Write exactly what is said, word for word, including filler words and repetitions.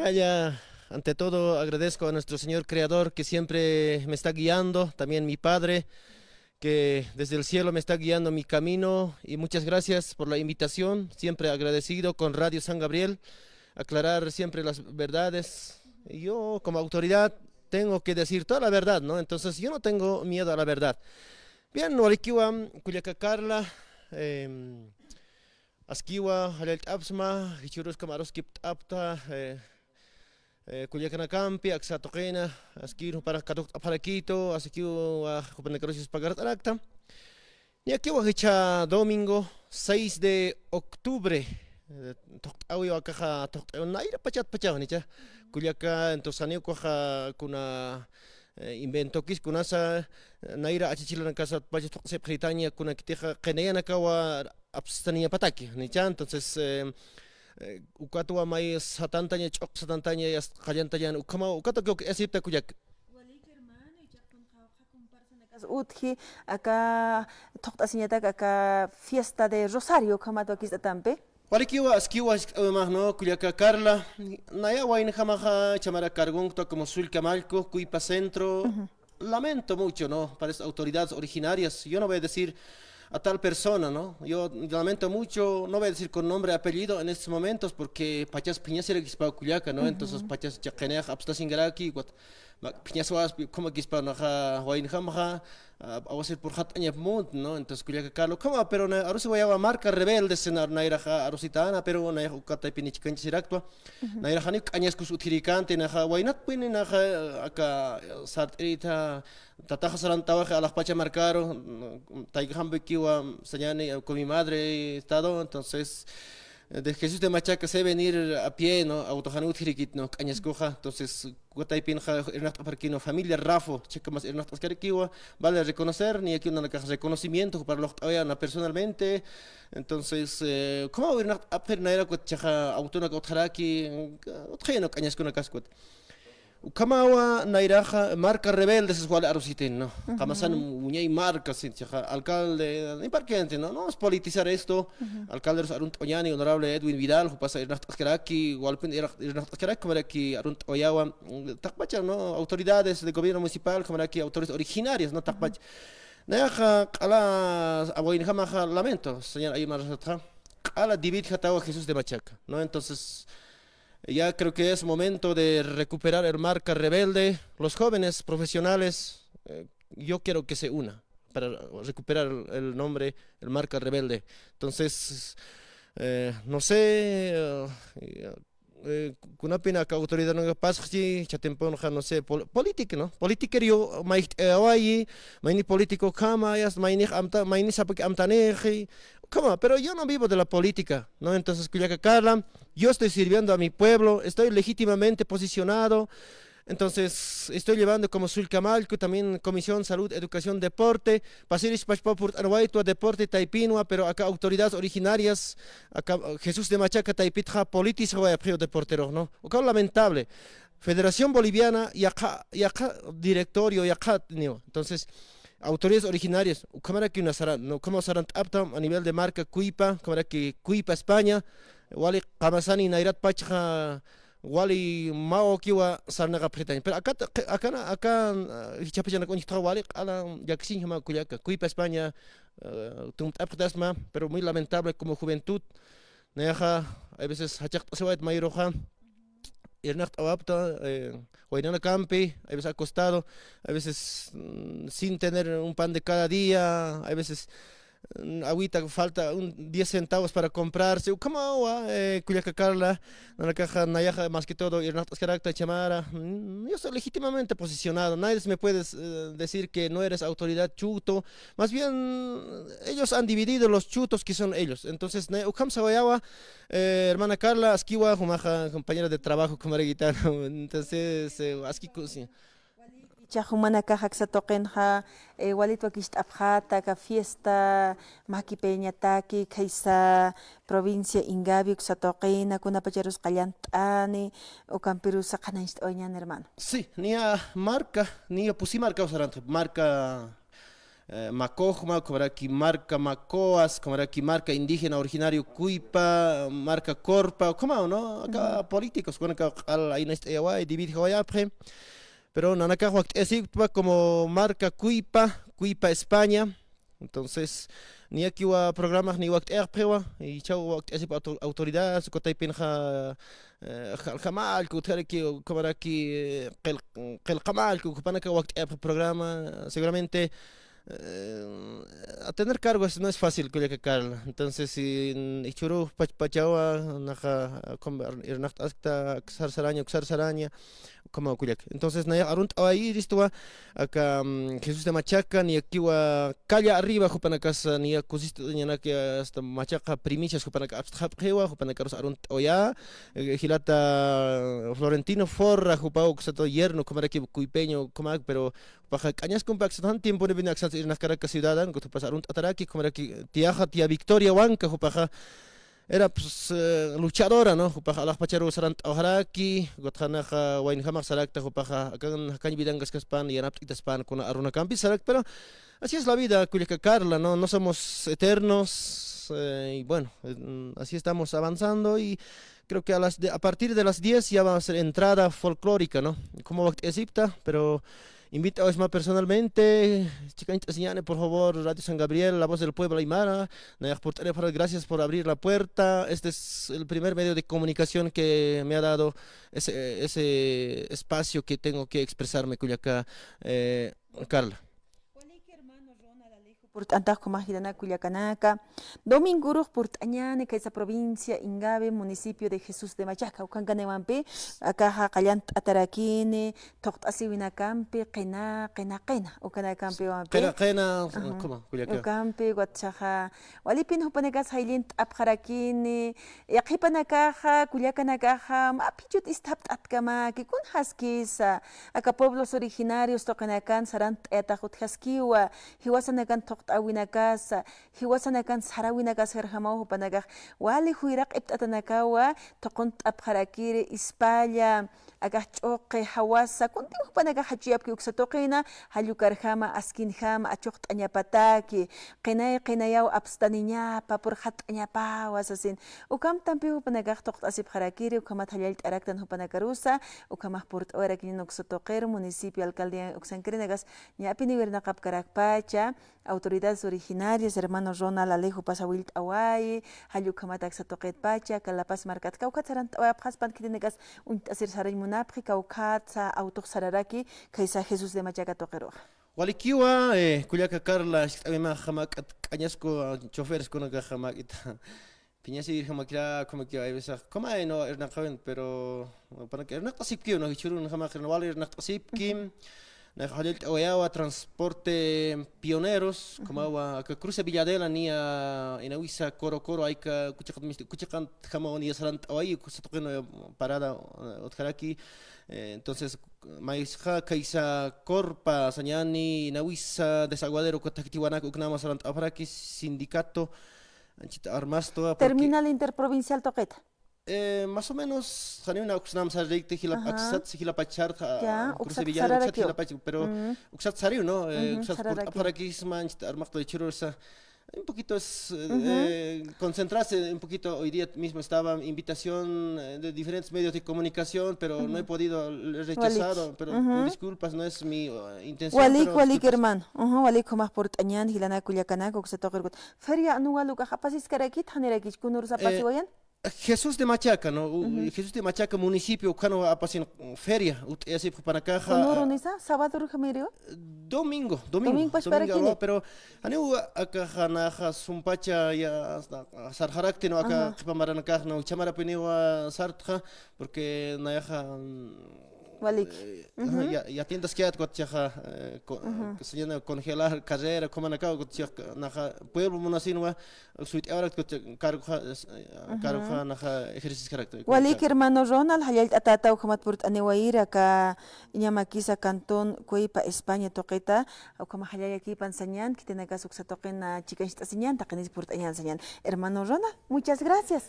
Allá, ante todo, agradezco a nuestro Señor Creador que siempre me está guiando, también mi Padre, que desde el cielo me está guiando mi camino, y muchas gracias por la invitación, siempre agradecido con Radio San Gabriel, aclarar siempre las verdades. Y yo, como autoridad, tengo que decir toda la verdad, ¿no? Entonces, yo no tengo miedo a la verdad. Bien, walikiwa, kullaka Carla, em, askiwa, jallallt'apxsma, jichhüruskam aruskipt'apxta, eh, eh, kullakanakampi, aksa tuqina, askiw juparak katuqt'apxarakitu, askiwa, jupanakaruskis pagart'arakta. Niyakiwa jichha domingo seis de octubre, eh, tuqt'awiwa akaxa, tuqt'awiwa nayra pachat pachaw, nicha. Kullaka, entonces, janiw ukaxa kuna, eh, inventokis kunasa, eh, nayra achichilanakasa pachat tuqsipxiritaña, kunakitixa qinayanakawa apstaniñapataki, nicha. Entonces, eh, eh, ukatwa may satantaña, ch'uq satantaña, yast qallantañan, ukhama, ukatwa kawk'asipta kullaka. Walik, hermano, ichax kunxa uka comparsanakas utji, aka tuqt'asiñatak, aka fiesta de Rosario, ukhamat wakist'atampi. Walikiwa, askiwa, jisk'awimax, ¿no? Kullaka Carla, naya waynjamaxa, chamarak cargonktwa como sullka mallku, Cuipa Centro. Lamento mucho, ¿no? Para estas autoridades originarias, yo no voy a decir a tal persona, ¿no? Yo lamento mucho, no voy a decir con nombre y apellido en estos momentos, porque pachas phiñasirakispaw kullaka, ¿no? Entonces, pachas chaqinix apstasinkaraki, ukat, ma-, phiñaswaspi, ukhamakispa naxa, waynjamaxa, a, awasir purxat'añap munt, ¿no? Entonces, kullaka Carla, ukhama, pero na, arusiwayawa marca rebelde, sena nayraxa, arusitana, pero nayax uka taypin jichhkanchasiraktwa. Nayrax janiw k'añaskus utjirikanti, naxa waynatpini, naxa, aka, sart'irita, tataxa sarant'awaxi alaxpacha markaru, taykaxampikiwa sañani con mi madre estado, entonces, de Jesús de Machaca sé venir a pie, ¿no? Auto janiw utjirikit, ¿no? K'añaskuxa, entonces, uka taypinxa irnaqt'apxarakïnwa familia Rafo, chiqamas irnaqt'askarakiwa, vale reconocer, niyakiw nanakax reconocimiento, para luqt'awayana personalmente, entonces, eh, ukhamaw irnaqt'apxir nayrak ukat chiqa autonak utjaraki, utjayana k'añaskunakaskut. Ukhamawa nayraxa marca rebelde sas wali arusitin, ¿no? Qamasan uñay marca, sin chiqa alcalde, ni parquente, ¿no? No es politizar esto. Alcalde arus arunt'añani, honorable Edwin Vidal, jupasa irnaqt'askaraki, walpin irnaq-, irnaqt'askaraki, ukhamaraki arunt'awayawa, mm, taqpacha, ¿no? Autoridades de gobierno municipal, ukhamaraki autoridades originarias, ¿no? Taqpacha. Nayaxa q'ala, a, waynjamaxa lamento, señor Aymar Satja, q'ala David Jatawa Jesús de Machaca, ¿no? Entonces, ya creo que es momento de recuperar el marca rebelde. Los jóvenes profesionales, eh, yo quiero que se una para recuperar el, el nombre, el marca rebelde. Entonces, eh, no sé, eh, eh, kunapin aka autoridad no pasxi, chatimpunxa, no sé, pol-, política, ¿no? Política yo, mayjt'awayi, mayni político kama, yas, mayni amta, mayni sapaki amtanixi, kama, pero yo no vivo de la política, ¿no? Entonces, kullaka Carla, yo estoy sirviendo a mi pueblo, estoy legítimamente posicionado, entonces, estoy llevando como Sulcamallco, también Comisión Salud, Educación, Deporte, pasirix pachpa purt'anwaytwa deporte taypinwa, pero aka autoridades originarias, aka, eh, Jesús de Machaca taypitxa politizawayapxiw deporterux, ¿no? Ukaw lamentable. Federación Boliviana, yaqha, yaqha directorio, yaqha, niwa. Entonces, autoridades originarias, ukhamaraki una saran, ¿no? Ukhamaw sarant'apxtam a nivel de marca Cuipa, ukhamaraki Cuipa España, wali qamasani nayrat pachxa, wali mä ukiwa sarnaqapxitañ. Pero aka, aka, aka, ah, jichhapachanak uñjtxa wali q'ala llaksiñjama kullaka. Cuipa España, ah, tumpt'apxitasma, pero muy lamentable como juventud. Nayaxa, hay veces jachaqt'asiwayt mayruxa, irnaqt'awapxta, eh, waynanakampi, hay veces acostado, hay veces, mm, sin tener un pan de cada día, hay veces, mm, agüita falta un diez centavos para comprarse. Ukhamawa, eh, kullaka Carla, nanakaxa, nayaxa, más que todo, irnaqt'askarakta chhamara. Mm, yo soy legítimamente posicionado. Nadie me puede, eh, decir que no eres autoridad chuto. Más bien, ellos han dividido los chutos que son ellos. Entonces, na-, ukham sawayawa, eh, hermana Carla, askiwa, jumaxa, compañera de trabajo, ukhamaraki gitana. Entonces, eh, aski kusi. Icha jumanakax aksa tuqinxa, eh, walit wakicht'apxäta, aka fiesta, makipiñataki, khaysa provincia Ingavi, uksa tuqina, kunapacharus qallant'ani, ukampirusa qhanañcht'awayañäni, hermano. Sí, niya marca, niya pusi marca usarantxa, marca, eh, Macojma, ukhamaraki marka Macoas, ukhamaraki marka indígena originario Cuipa, marka Corpa, ukhamaw, ¿no? Aka políticos, ukanaka q'al ayna ist'ayaway, dividjawayapxi. Pero nanakax wakt'ayasipktwa como marka Cuipa, Cuipa España. Entonces, niyakiwa programax niy wakt'ayapxiwa, jichhaw wakt'ayasip auto-, autoridades, uka taypinxa, eh, jalja mallku, utjaraki, ukhamaraki, eh, qil-, qillqa mallku, jupanaka wakt'ayapxi programa, seguramente, eh, a tener cargo es, no es fácil, kullaka Carla. Entonces, si jichhürux pach-, pachawa, naxa, ukham irnaqt'askta, uksar saraña, uksar saraña, ukhamaw kullaka. Entonces, nayax arunt'awayiristwa, aka, mm, Jesús de Machaca, niyakiwa calle arriba, jupanakasa, niya kusist'añanaki, hasta Machaca primicias, jupanaka apstxapxiwa, jupanakarus arunt'awaya, eh, jilata Florentino Forra, jupaw uksata yerno, ukhamaraki cuipeño, ukhamak, pero jupaxa k'añaskumpi aksata jan tiemponipini aksata irnaqkaraki ciudadano, jupas arunt'ataraki, ukhamaraki tiyaxa, tía Victoria Huanca, jupaxa, era, pues, eh, luchadora, ¿no? Jupax alaxpacharu sarant'awxaraki, ukat janixa waynjamax sarakta, jupaxa akan jakañ vidankaskaspan, yanapt'itaspan, kuna arunakampis sarakta, pero así es la vida, kullaka Carla, ¿no? No somos eternos, eh, y bueno, mm, así estamos avanzando, y creo que a las de, a partir de las diez ya va a ser entrada folclórica, ¿no? Como wakt'ayasipkta, pero invitawayasma personalmente, chikañt'asiñäni, por favor, Radio San Gabriel, La Voz del Pueblo Aymara, nayax purt'anipxarakta, gracias por abrir la puerta. Este es el primer medio de comunicación que me ha dado ese, ese espacio que tengo que expresarme, kullaka, eh, Carla. Purt'antax ukhamax jilanaka kullakanaka. Domingorux purt'añäni khaysa provincia Ingavi, municipio de Jesús de Machaca. Ukankanïwampi, akaxa qallant'atarakini, thuqt'asiwinakampi, qina, qina, qina. Ukanakampiwampi. Qina, qina, ajá, ¿cómo? Kullaka. Ukampi, ukat jichhaxa, walipin jupanakas jayllint'apxarakini, yaqhipanakaxa, kullakanakaxa, mä phichhut isthapt'atkamaki, kunjaskisa, aka pueblos originarios tuqinakan sarant'ayatax utjaskiwa, jiwasanakan thuqt'awinakasa, jiwasanakan sarawinakasa, jarjamaw jupanakax wali juyraq'ipt'atanakawa, thuqunt'apxarakiri, ispalla, akax ch'uqi, jawasa, kuntï jupanakax jachuyapki uksa tuqina, jall ukarjama, askinjama, achuqt'añapataki, qinay, qinayaw apstaniñapa, purxat'añapawa sasin. Ukham tampi jupanakax thuqt'asipxarakiri, ukhamat jallallt'araktan jupanakarusa, ukhamax purt'awayarakiñäni uksa tuqir, municipio, alcaldía, uksankarinakas, ñapiniw irnaqapkarakpacha, autoridades originarias, hermano Ronald Alejo, pasawillt'awayi, jall ukhamat aksa tuqitpacha, aka La Paz markat, kawkhat sarant'awayapxaspan, khitinakas uñt'asir sarañ munapxi, kawkhatsa autox sararaki, khaysa Jesús de Machaca tuqiruxa. Walikiwa, eh, kullaka Carla, ist'awimax jamak'at k'añasku, ah, choferes kunakax jamak'ita. Phiñasir jamakira, kumakiwa, hay veces, kumay no irnaqawin, pero, panaka irnaqt'asipkiw, no, jichhürun jamaq, wali irnaqt'asipki. Nax jallallt'awayawa transporte pioneros, kumawa, aka cruce Villadela niya, inawisa, Coro Coro, ayka, kuchiqat misti, kuchiqat jamaw niya sarant'awayi, kusa tuqin, eh, parada, eh, utjaraki. Eh, entonces, maysxa, khaysa Corpa, sañäni, inawisa, desaguadero, ukat jakitiwanak, uknama sarant'apxaraki, sindicato, anchhit armastwa, porque terminal interprovincial tuqita. Eh, más o menos, janiw na uksnam sararikti, jilap, ajá, aksat, jilapach sarta, ya, ah, cruce uksat Villadero, uksat sararaki, jilapach, pero, mm, uksat sariw, ¿no? Eh, ujú, uksat sararaki. Purt'apxarakisma, anchhit armaqta jichhürursa. Un poquito es, eh, eh, concentrarse un poquito. Hoy día mismo estaba invitación, eh, de diferentes medios de comunicación, pero no he podido, le he rechazado, pero disculpas, no es mi, eh, intención, walik, pero walik, disculpas. Hermano. Ujú, walik, ukhamax purt'añän, jilanaka kullakanaka, uksa tuqirkut. Feria anual ukax apasiskarakit, janirakich, kunürus apasiwayan? Eh, Jesús de Machaca, ¿no? U-, Jesús de Machaca, municipio, ukhan apasin, mm, feria, ut'ayasipxi jupanakaxa. Kunürunisa, sábado, ¿no? Domingo, domingo, domingo, pero janiw akaxa naxa sumpacha ya, hasta, sarxarakti, ¿no? Aka qhipa maranakax, ¿no? Jichha marapiniwa sartxa, porque nayaxa, mm, walik, eh, ajá, ya, ya tiendas que at, ukat jichhaxa, eh, co-, que se llama congelar carrera, kumanakaw, ukat jichhaxa naxa pueblo munasinwa, suyt'awarak, ukat cargoxa, eh, cargoxa naxa ejerciskarakta. Walik, hermano Ronald, jallallt'atäta, ukhamat purt'aniwayir aka Iñamakisa cantón Cuipa, España tuqita, ukhama jallallakipan sañän, khitinakas uksa tuqin, ah, chikañcht'asiñän, taqinis purt'añän sañän. Hermano Ronald, muchas gracias.